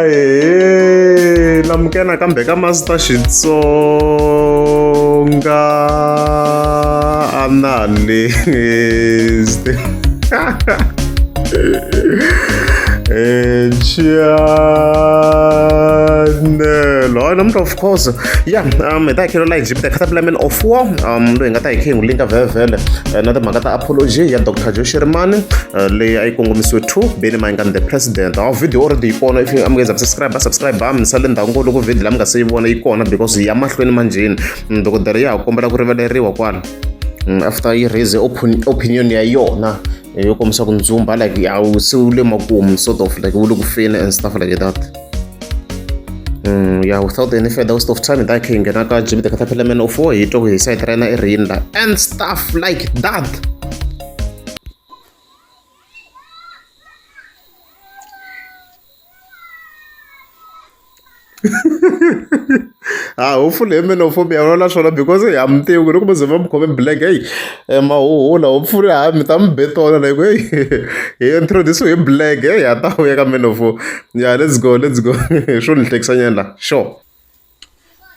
Ahee namukela nakambe ka Master Xitsonga Analyst channel hayi namuntlha of course ya hi ta hi khelo la Egypt Caterpillar Man of War loyi hi nga ta hi khe hi n'wi linka vhevhele na timhaka ta apology ya Dr Joe Shirimani leyi a yi kongomisiwe to Benny Mayengani the president ha video already yi kona if mi nga subscribe subscribe mi sale ndzhaku loko video la mi nga se yi vona yi kona because ya mahlweni manjheni dokodela ya ha kombela ku rivaleriwa kwala after yi raise opinion ya yona yo kombisa ku ndzumba like a wu se wu le makumu sort of like wu le ku feni and stuff like that. Yeah, without any further waste of time, hi ta khe hi nghena ka Jimmy the Caterpillar Man of War hi twa ku hi site ra yena i rini la and stuff like that. Ha hopefully he man of mi ya vulavula swona because ha mi tivi ku loko mo ze va mi khome black heyi mahuhula hopefully ha mi ta mi betona like hey hi introduce hi black hey ha ta vuya ka man of yeah let's go let's go swo ni hlekisanyana la sure.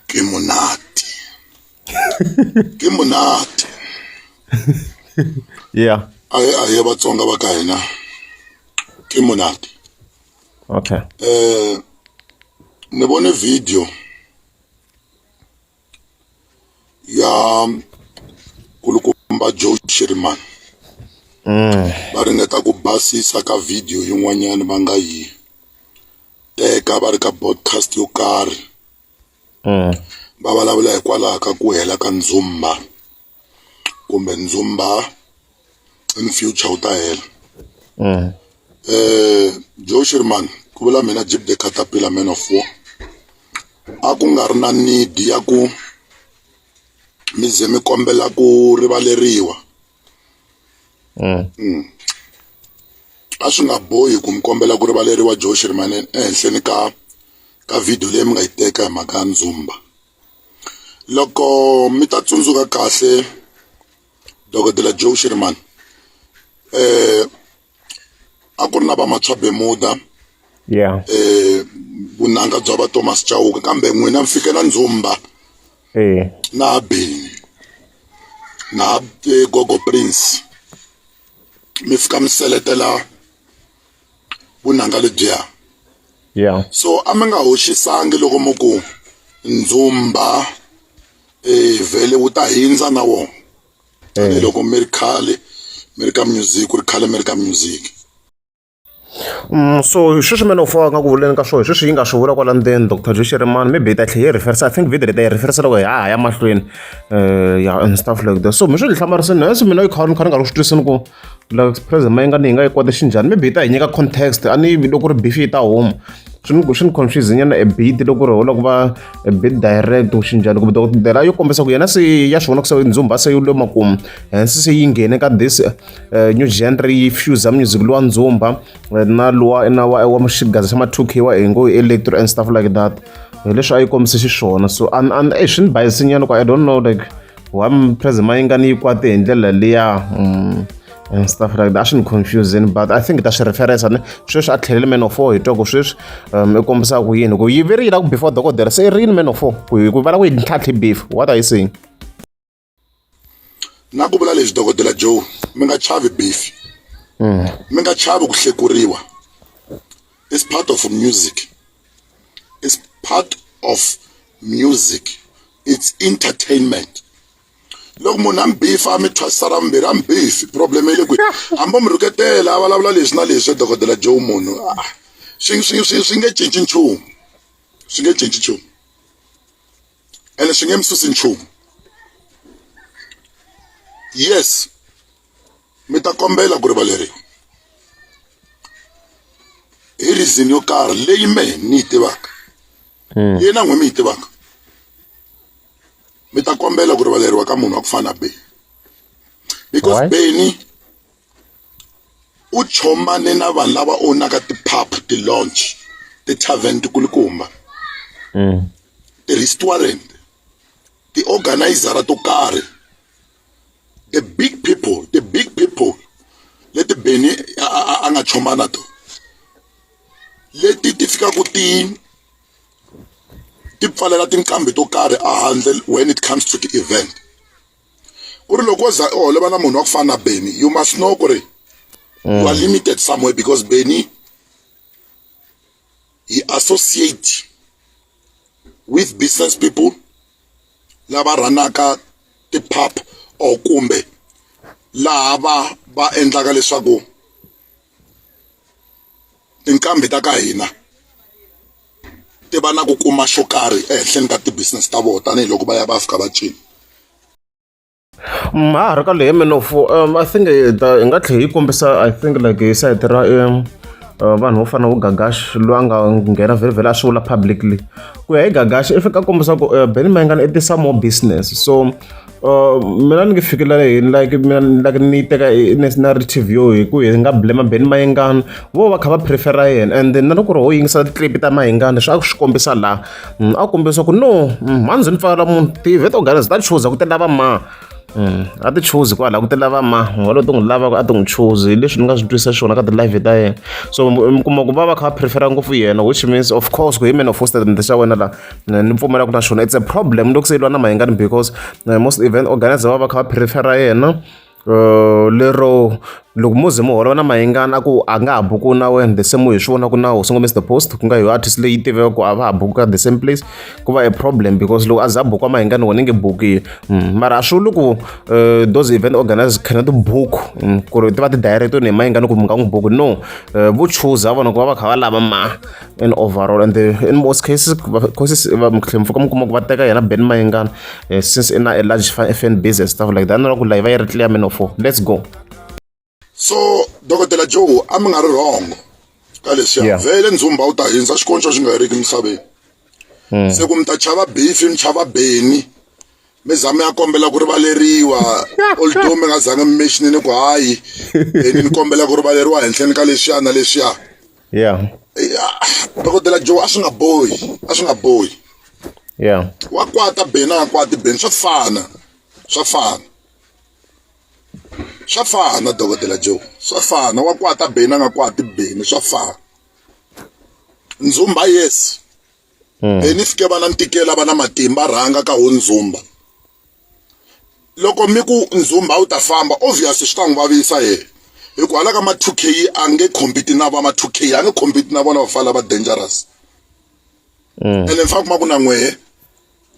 Ke monate ke monate yeah ahe ahe Vatsonga va ka hina ke monate. Okay. Ni vone video ya kulukumba Joe Shirimani va ringeta ku basisa ka video yin'wanyana va nga yi teka va ri ka broadcast yo karhi va vulavula hikwalaho ka ku hela ka ndzumba kumbe ndzumba in future wu ta hela. Joe Shirimani ku vula mina Jeep the Caterpillar man of war a ku nga ri na need ya ku mi ze mi kombela ku rivaleriwa a swi nga bohi ku mi kombela ku rivaleriwa Joe Shirimani ehenhleni ka ka video leyi mi nga yi teka hi mhaka ya ndzumba loko mi ta tsundzuka kahle dokodela Joe Shirimani a ku ri na va Matshwa Bermuda yeah vunanga bya va Thomas Chauke kambe n'wina mi fike na ndzumba eh na Benny na Gogo Prince mi fika mi seletela vunanga lebyiya yeah so a mi nga hoxisangi loko mi ku ndzumba vhele wu ta hindza na wona tanihiloko mi ri khale mi ri ka music ku ri khale mi ri ka music. So hi sweswi man of war nga ku vuleni ka swona hi sweswi yi nga swi vula kwala ndzeni Doctor Joe Shirimani maybe hi ta tlhela hi referisa I think video leyi ta yi referisa loko hi ha ya mahlweni ya and stuff like that so mi swi ni hlamarisini se mina yi kha ni kha ni nga ri ku swi twisiseni ku like president Mayengani yi nga yi kwata xinjhani maybe yi ta hi nyika context a ni loko ku ri beef yi ta huma swi ni swi ni confuse nyana a bit loko ku ri ho loko va a bit direct ku xinjhani kumbe dokodela yo kombisa ku yena se ya swi vona ku se ndzumba se yi le makumu hensi se yi nghene ka this new genre yi fuse music luwa ndzumba na luwa na wa wa xigaza xa ma 2K wa hi ngo electro and stuff like that hi leswi a yi kombise xiswona so and swi ni bayisinyana ku I don't know like why president Mayengani yi kwate hi ndlela liya and stuff like that a swi ni confusing but I think ta swi referensa ne sweswi a tlhelele man of war hi twa ku sweswi i kombisa ku yini ku yi ve ri yi la ku before dokodela se i rini man of war ku hi ku va la ku yi ntlhantlhi beef what are you saying Na ku vula leswi dokodela Joe mi nga chavi beef mi nga chavi ku hlekuriwa it's part of music it's part of music it's entertainment loko munhu a mi beef a mi thwasisa ra vumbirhi a mi beef problem yi le kwihi hambi mi rhuketela a vulavula leswi na leswi dokodela Joe munhu swi swi swi swi nge cinci nchumu swi nge cinci nchumu ene swi nge mi susi nchumu yes mi ta kombela ku rivaleriwa hi reason yo karhi leyi mehe ni yi tivaka yena n'we mi yi tivaka mi ta kombela ku rivaleriwa ka munhu wa ku fana na Benny because Why? Benny u chomane na vanhu lava ownaka ti-pub ti-lounge ti-tavern tikulukumba ti-restaurant ti-organizer to karhi the big people the big people leti Benny a nga choma na tona Leti ti fikaka ti ti pfalela tinqambi to karhi ehandle when it comes to the event. Ku ri loko wo za u holova na munhu wa ku fana na Benny, you must know ku ri you are limited somewhere because Benny he associate with business people lava rhanaka ti-pub or kumbe laha va va endlaka leswaku tinqambi ta ka hina ti va na ku kuma xo karhi ehenhleni ka ti-business ta vona tanihiloko va ya va fika va cina. Ha ha ri ka leyi minofu I think hi ta hi nga tlhela hi kombisa I think like hi sayiti ra vanhu vo fana na vo Gagash loyi a nga nghena vhele vhele a swi vula publicly ku ya hi Gagash i fika a kombisa ku Benny Mayengani i tisa more business so mina ni nge fikeleli hi like mina like ni yi teka narrative yo hi ku hi nga blame Benny Mayengani vo va kha va prefer-a yena and then na loko ku ri ho yingisa ti-clip ta Mayengani leswi a swi kombisa laha a kombisa ku no mhani ndzi ni pfalela munhu ti-event organizer ta chuza ku ti lava ma a ti chuzi kwala ku ti lava ma walo ti n'wi lavaka a ti n'wi chuzi hi leswi ni nga swi twisisa xiswona ka ti-live ta yena so mi kuma ku va va kha va prefer-a ngopfu yena which means of course ku hi man of statement xa wena la ni pfumelaka na xona it's a problem loko se yi lwa na Mayengani because most event organizer va va kha va prefer-a yena lero loko mo ze mi holova na Mayengani a ku a nga ha bukiwi na wena the same way hi swi vonaka na hosi Ngome the post ku nga yo artist leyi tiveka ku a va ha buki ka the same place ku va a problem because loko a za a bukiwa Mayengani wena i nge bukiwi mara a swi vuli ku those event organizers cannot book ku ri ti va ti direct ni hi Mayengani ku mi nga n'wi buki no vo chuza vona ku va va kha va lava ma in overall and in most cases cases mi tlhela mi fika mi kuma ku va teka yena Benny Mayengani since i na a large fan base and stuff like that na loko live yi ri clear man of four let's go. So dokodela Joe a mi nga ri wrong ka leswiya vhele ndzumba wu ta hindza xikoncho xi nga heriki misaveni se ku mi ta chava beef mi chava Benny mi za mi ya kombela ku rivaleriwa although mi nga zangi mi mentionini ku hayi Benny ni kombela ku rivaleriwa henhleni ka leswiya na leswiya. Dokodela Joe a swi nga bohi a swi nga bohi. Wa kwata Benny a nga kwati Benny swa fana swa fana swa fana dokodela Joe swa fana wa kwata Benny a nga kwati Benny swa fana. Ndzumba yes Benny fike va na ntikelo va na matimba rhanga ka ho Ndzumba. Loko mi ku Ndzumba u ta famba obvious swi ta n'wi vavisa yena hi ku hala ka ma 2K a nge compete na va ma 2K a nge compete na vona vafana lava dangerous ene mi fanele kuma ku na n'wehe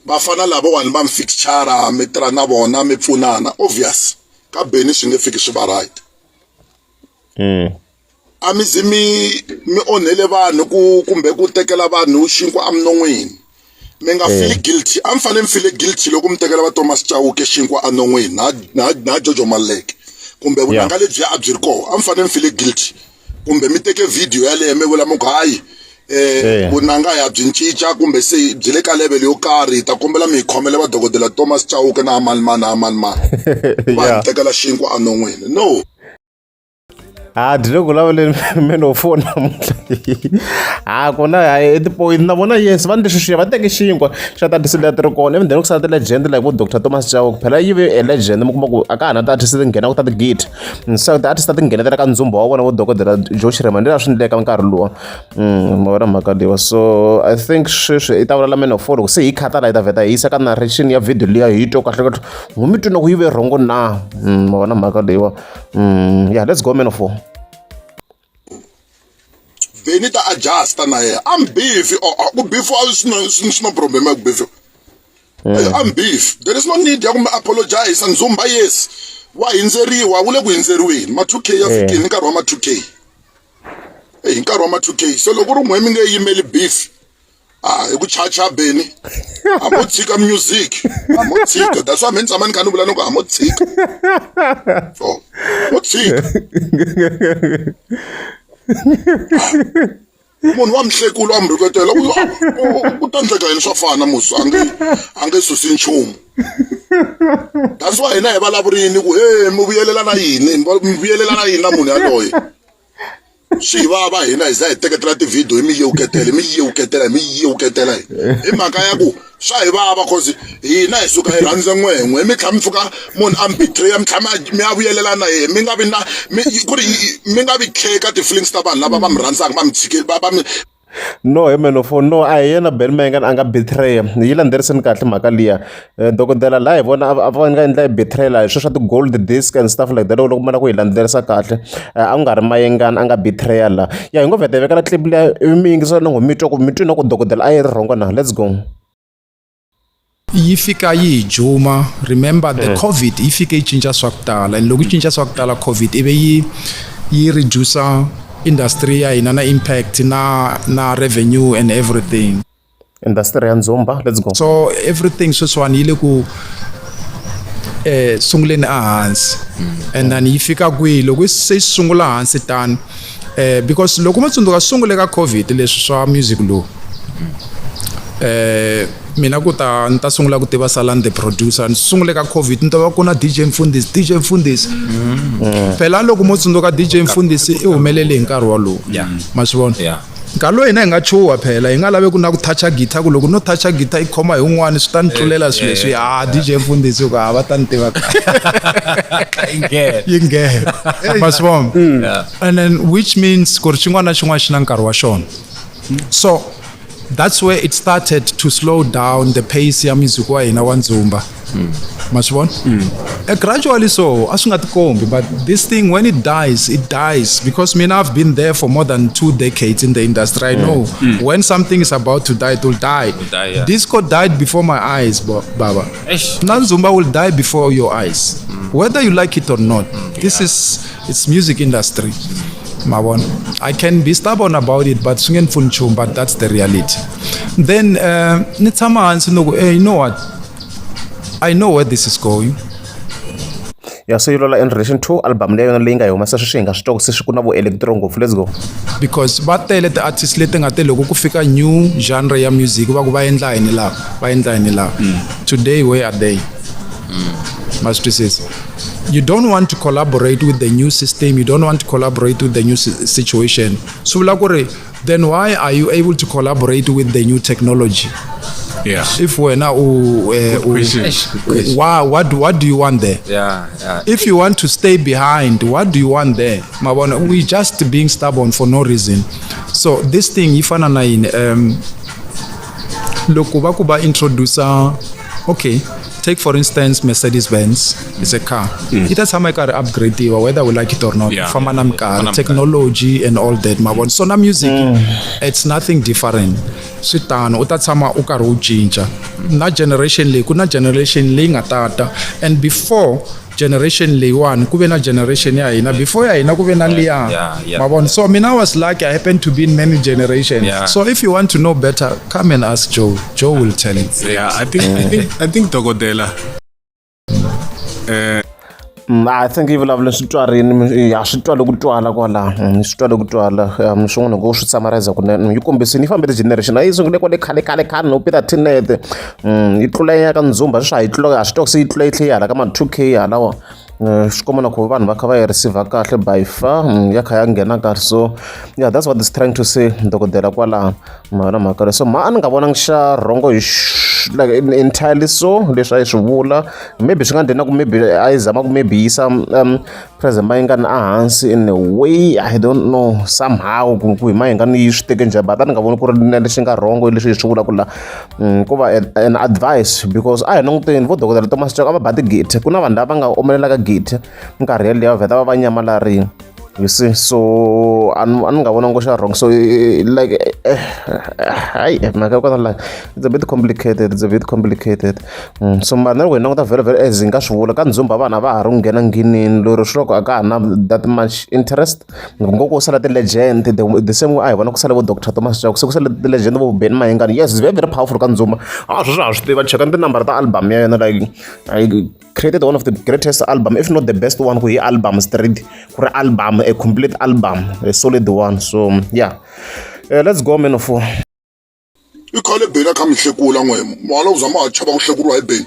vafana lavawani va mi fixture mi tirha na vona mi pfunana obvious ka Benny swi nge fiki swi va right. A mi zi mi mi onhele vanhu ku kumbe ku tekela vanhu xinkwa eminon'wini mi nga feel guilty a mi fanele mi feel guilty loko mi tekela va Thomas Chauke xinkwa enon'wini na na na Jojo Maluleke kumbe vunanga lebyiya a byi ri kona a mi fanele mi feel guilty kumbe mi teke video yaleyo mi vula mi ku hayi vunanga ya byi cinca kumbe se byi le ka level yo karhi hi ta kombela mi hi khomela va dokodela Thomas Chauke na mani mani na mani mani va hi tekela xinkwa enon'wini no. Ha dyi le ku vulavuleni man of four namuntlha ha kona i ti-point na vona yes va ni leswi swi va teke xinkwa xa ti-artist leti ti ri kona even then ku sala ti-legend like vo Doctor Thomas Chauke phela yi ve a legend mi kuma ku a ka ha na ti-artist ti nghenaka ta ti-git se ti-artist ta ti nghenetela ka ndzumba wa vona vo dokodela Joe Shirimani leswi a swi endleka nkarhi luwa ma vona mhaka leyiwa so I think sweswi i ta vulavula man of four loko se hi khata la hi ta vheta hi yisa ka narration ya video liya hi twa kahle kahle n'wi mi twi na ku yi ve wrong na ma vona mhaka leyiwa. Yeah, let's go man of four. Benny ta adjust na yena I'm beef or ku beef a swi na swi na problem ya ku beef I'm beef there is no need ya ku mi apologize ndzumba yes wa hindzeriwa wu le ku hindzeriweni ma 2K ya fikini hi nkarhi wa ma 2K hi nkarhi wa ma 2K so loko ri n'we mi nge yimeli beef ah hi ku chacha Benny a mo tshika music a mo tshika that's why mina tshama ni kha ni vula ni ku a mo tshika so mo tshika munhu wa mihlekulu a mi rhuketela ku ta endleka yini swa fana musi a nge a nge susi nchumu that's why hina hi vulavurini ku he mi vuyelelana yini mi vuyelelana yini na munhu yaloye. Swi hi vava hina hi za hi teketela ti-video hi mi yewuketela, hi mi yewuketela, hi mi yewuketela hi mhaka ya ku swa hi vava cause hina hi suka hi rhandza n'wen'we mi tlha mi pfuka munhu a mi betray mi tlha mi ya vuyelela na yena mi nga vi na mi ku ri mi nga vi care ka ti-feelings ta vanhu lava va mi rhandzaka va mi tshike va va mi No he Menofo no a hi yena Benny Mayengani a nga betray yi landzeriseni kahle mhaka liya dokodela laha hi vona a va nga endla betrayal hi sweswo swa ti-gold disc and stuff like that loko loko ma lava ku yi landzelerisa kahle a ku nga ri Mayengani a nga betrayal la ya hi ngo vheta hi vekela clip liya ivi mi yingisela na n'wina mi twa ku mi twi na ku dokodela a yi ri wrong na let's go. Yi fika yi hi juma remember the mm. Covid yi fike yi cinca swa ku tala and loko yi cinca swa ku tala Covid ive yi yi reduce industry ya hina na impact na na revenue and everything. Industry ya ndzumba let's go. So everything sweswiwani yi le ku eh sunguleni ehansi and then yi fika kwihi loko se yi sungula hansi tani eh because loko mo tsundzuka sungule ka Covid leswi swa music lowu eh mina ku ta ni ta sungula ku tiva Salani the producer ni sungule ka Covid ni ta va ku na DJ Mfundhisi DJ Mfundhisi mm. Phela loko mo tsundzuka DJ Mfundhisi i humelele hi nkarhi wolowo ma swi vona nkarhi lowu hina hi nga chuha phela hi nga lavi ku na ku thacha guitar ku loko no thacha guitar yi khoma hi un'wana swi ta ni tlulela swilo leswi a DJ Mfundhisi ku a va ta ni tiva yi nghena ma swi vona mm. And then which means ku ri xin'wana na xin'wana xi na nkarhi wa xona so that's where it started to slow down the pace ya music wa hina wa ndzumba ma swi vona gradually so a swi nga tikombi but this thing when it dies it dies because mina I've been there for more than 2 decades in the industry. I know when something is about to die, it will die. Die, yeah. Disco died before my eyes, baba. Eish. Na ndzumba will die before your eyes whether you like it or not. This is it's music industry, mavona. I can be stubborn about it, but swi nge ni pfuni nchumu, but that's the reality. Then ni tshama hansi ni ku, hey, you know what, I know where this is going. Ya, so yi lola in relation to album leyi yona leyi nga yi humesa sweswi hi nga swi twa ku se swi ku na vo electro ngopfu. Let's go. Because va tele ti-artist leti nga te loko ku fika new genre ya music va ku va endla yini laha, va endla yini laha. Today where are they? Ma swi twisisa? You don't want to collaborate with the new system, you don't want to collaborate with the new situation. Swi vula ku ri then why are you able to collaborate with the new technology if wena u, u Question. Good question. Why, what do you want there? Yeah. If you want to stay behind, what do you want there? Mabona, we just being stubborn for no reason. So this thing yi fana na yini? Loko va ku va introduce, okay, take for instance Mercedes Benz is a car, yi ta tshama yi karhi upgrade-iwa whether we like it or not. Famba na minkarhi. Famba na minkarhi. Technology and all that, mabona. So na music it's nothing different. Swi tano, u ta tshama u karhi u cinca na generation leyi ku na generation leyi nga tata, and before generation leyiwani ku ve na generation ya hina, before ya hina ku ve na liya. Mabona? So mina I was lucky, I happened to be in many generations. So if you want to know better, come and ask Joe. Joe will tell you. Yeah, I think Dokodela. I think yi vulavula swi twarini ya swi twale ku twala kwala. Swi twale ku twala swin'wana ku swi summarize kunene yi kombisini yi fambe ti-generation a yi sungule kwale khale khale khale no Peter Tinet yi tlula ya ka ndzumba sweswi a yi tlula a swi twa ku se yi tlula yi tlhe yi hala ka ma 2K halawa. Swi komba na ku vanhu va kha va yi receive kahle by far ya kha ya nghena kahle. So yeah, that's what is trying to say dokodela kwalano mhaka mhaka leyi. So ma a ni nga vonangi xa wrong hi like entirely. So leswi a yi swi vula maybe swi nga ndli na ku maybe a yi zama ku maybe yisa President Mayengani a hansi in a way, I don't know, somehow ku hi Mayengani yi swi teke njhani, but a ni nga voni ku ri na lexi nga wrong leswi hi swi vulaka la. Ku va an advice because a hi languteni vo dokodela Thomas Chauke a va ba tigiti ku na vanhu lava nga omelelaka giti minkarhi yeleyo va vheta va va nyamalarini, you see. So a ni nga vona ngo xa wrong. So like hayi mhaka ya kona like it's a bit complicated, it's a bit complicated. So mara na loko hi languta very very as hi nga swi vula ka ndzumba vanhu a va ha ri ku nghena ngheneni lero swi loko a ka ha na that much interest ngoko ku sala ti-legend the same way a hi vona ku sale vo Dr Thomas Chauke se ku sale ti-legend vo Benny Mayengani. Yes, it's very very powerful ka ndzumba a sweswi ha swi tiva cheka ni tinambara ta album ya yena. Like I created one of the greatest album, if not the best one, ku hi album straight ku ri album, a complete album, a solid one. So yeah, let's go, man of I khale Benny a kha mi hlekula n'we ma la ku za ma ha chava ku hlekuriwa hi Benny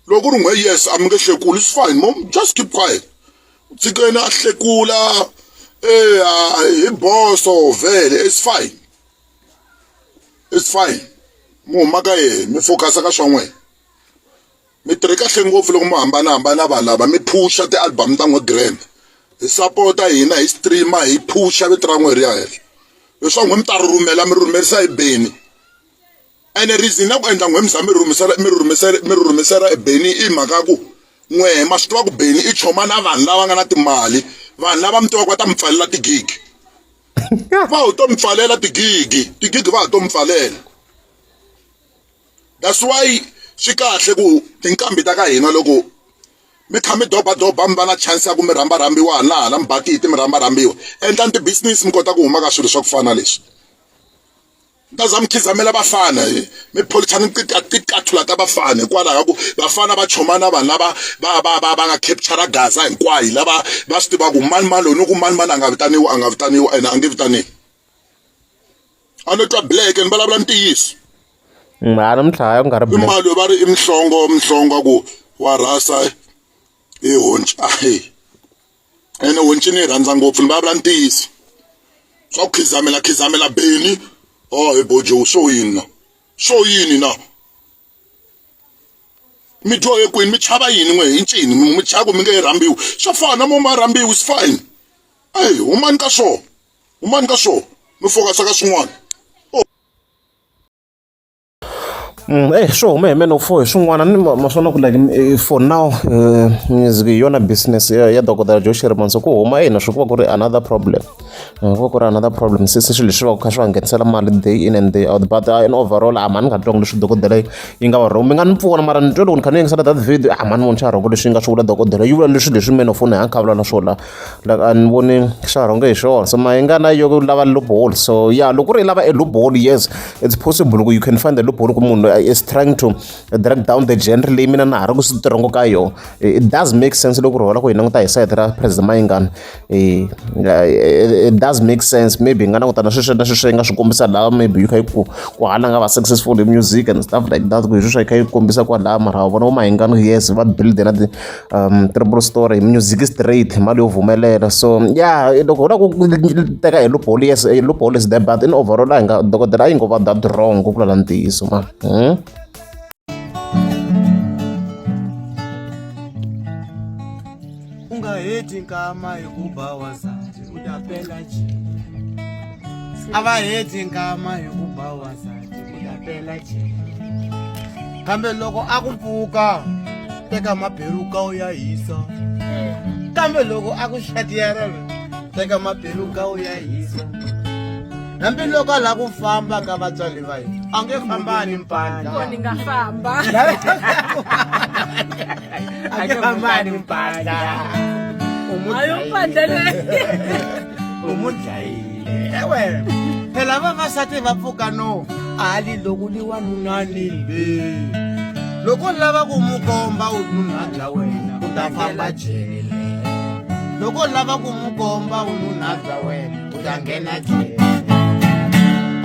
loko ku ri n'we yes a mi nge hlekuli, it's fine, mom, just keep quiet. Tshikeni a hlekula. Eya hi boso vhele it's fine it's fine mi huma ka yena mi focus ka swa n'wina mi tirhe kahle ngopfu loko mi hambanahambana vanhu lava mi phusha ti-album ta n'we grand hi sapota hina hi streamer hi phusha vito ra n'we ri ya henhla leswaku n'we mi ta ri rhumela mi rhumerisa hi beni ene reason ya ku endla n'we mi za mi rhumisela mi rhumisela mi rhumisela ebeni i mhaka ya ku n'we ma swi tiva ku beni i choma na vanhu lava nga na timali vanhu lava mi tivaka va ta mi pfalela tigigi va ho to mi pfalela tigigi tigigi va ha to mi pfalela that's why swi kahle ku tinqambi ta ka hina loko mi kha mi dobadoba mi va na chance ya ku mi rhambarhambiwa hala hala mi bakiti mi rhambarhambiwa endlani ti-business mi kota ku huma ka swilo swa ku fana na leswi ni ta za mi khizamela vafana mi pholichani tiqathula ta vafana hikwalaho ka ku vafana va choma na vanhu lava va va va va nga capture gaza hinkwayo lava va swi tivaka ku mani mani loyi ni ku mani mani a nga vitaniwi a nga vitaniwi ene a nge vitaniwi a no twa black ni vulavula ntiyiso a namuntlha hayi ku nga ri i mali va ri i mhlongo mhlongo ku wa rhasa i honci ahe ene honci ni yi rhandza ngopfu ni vulavula ntiyiso swa ku khizamela khizamela beni oh hi bojo swo yini na swo yini na mi dyohe kwini mi chava yini n'we hi ncini mi chava ku mi nge rhambiwi swa fana mo ma rhambiwi is fine eyi humani ka swona humani ka swona mi focus ka swin'wana Eh swo huma hi meno for hi swin'wana ni ma swona ku like for now music hi yona business ya ya dokodela Joe Shirimani so ku huma yena swi ku va ku ri another problem ku va ku ri another problem se se swilo leswi va ku kha swi va nghenisela mali day in and day out but in overall a mhani nga twanga leswi dokodela yi nga va wrong mi nga ni pfuna mara ni twe loko ni kha ni yingisela that video a mhani voni xa wrong leswi yi nga swi vula dokodela yi vula leswi leswi meno foni a kha vula na swona like a ni voni xa rhonge hi xona so mayingana yo lava loophole so yeah loko ku ri i lava a loophole yes it's possible ku you can find a loophole ku munhu is trying to drag down the genre leyi mina na ha ri ku swi tirhongo ka yona it does make sense loko ri hola ku hi languta hi sayiti ra president mayingana it does make sense maybe hi nga languta na sweswo na sweswo yi nga swi kombisa laha maybe yi kha yi ku ku hala nga va successful hi music and stuff like that ku hi sweswo yi kha yi kombisa kwalaha mara vona vo mayingana yes va build na ti triple story music straight mali yo vumelela so yeah loko u lava ku teka hi loophole yes loophole is there but in overall a hi nga dokodela a yi ngo va that wrong ku vulavula ntiyiso man hmm? U nga heti nkama hi ku ba wansati u ta pela jele a va heti nkama hi ku ba wansati u ta pela jele kambe loko a ku pfuka teka maberuka u ya hisa kambe loko a ku xatiyarela teka maberuka u ya hisa hambiloko a lava ku famba ka vatswari va yena a nge fambani mpandla ni nga famba a nge fambani mpandla ayo mpandla leyi u mu dlayile ewe phela vavasati va pfuka no ali loko li wanunani le loko u lava ku mu komba vununa bya wena u ta famba jele loko u lava ku mu komba vununa bya wena u ta nghena jele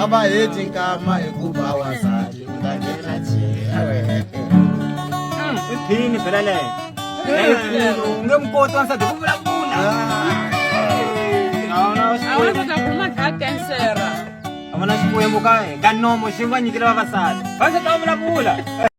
a va heti nkama hikuva wansati u ta nghena jele i phini phela leyo leyikulu u nge mu koti wansati ku vulavula a va kota ku ma dlaya kansera a vona xikwembu ka ka nomo xi va nyikile vavasati vavasati va vulavula.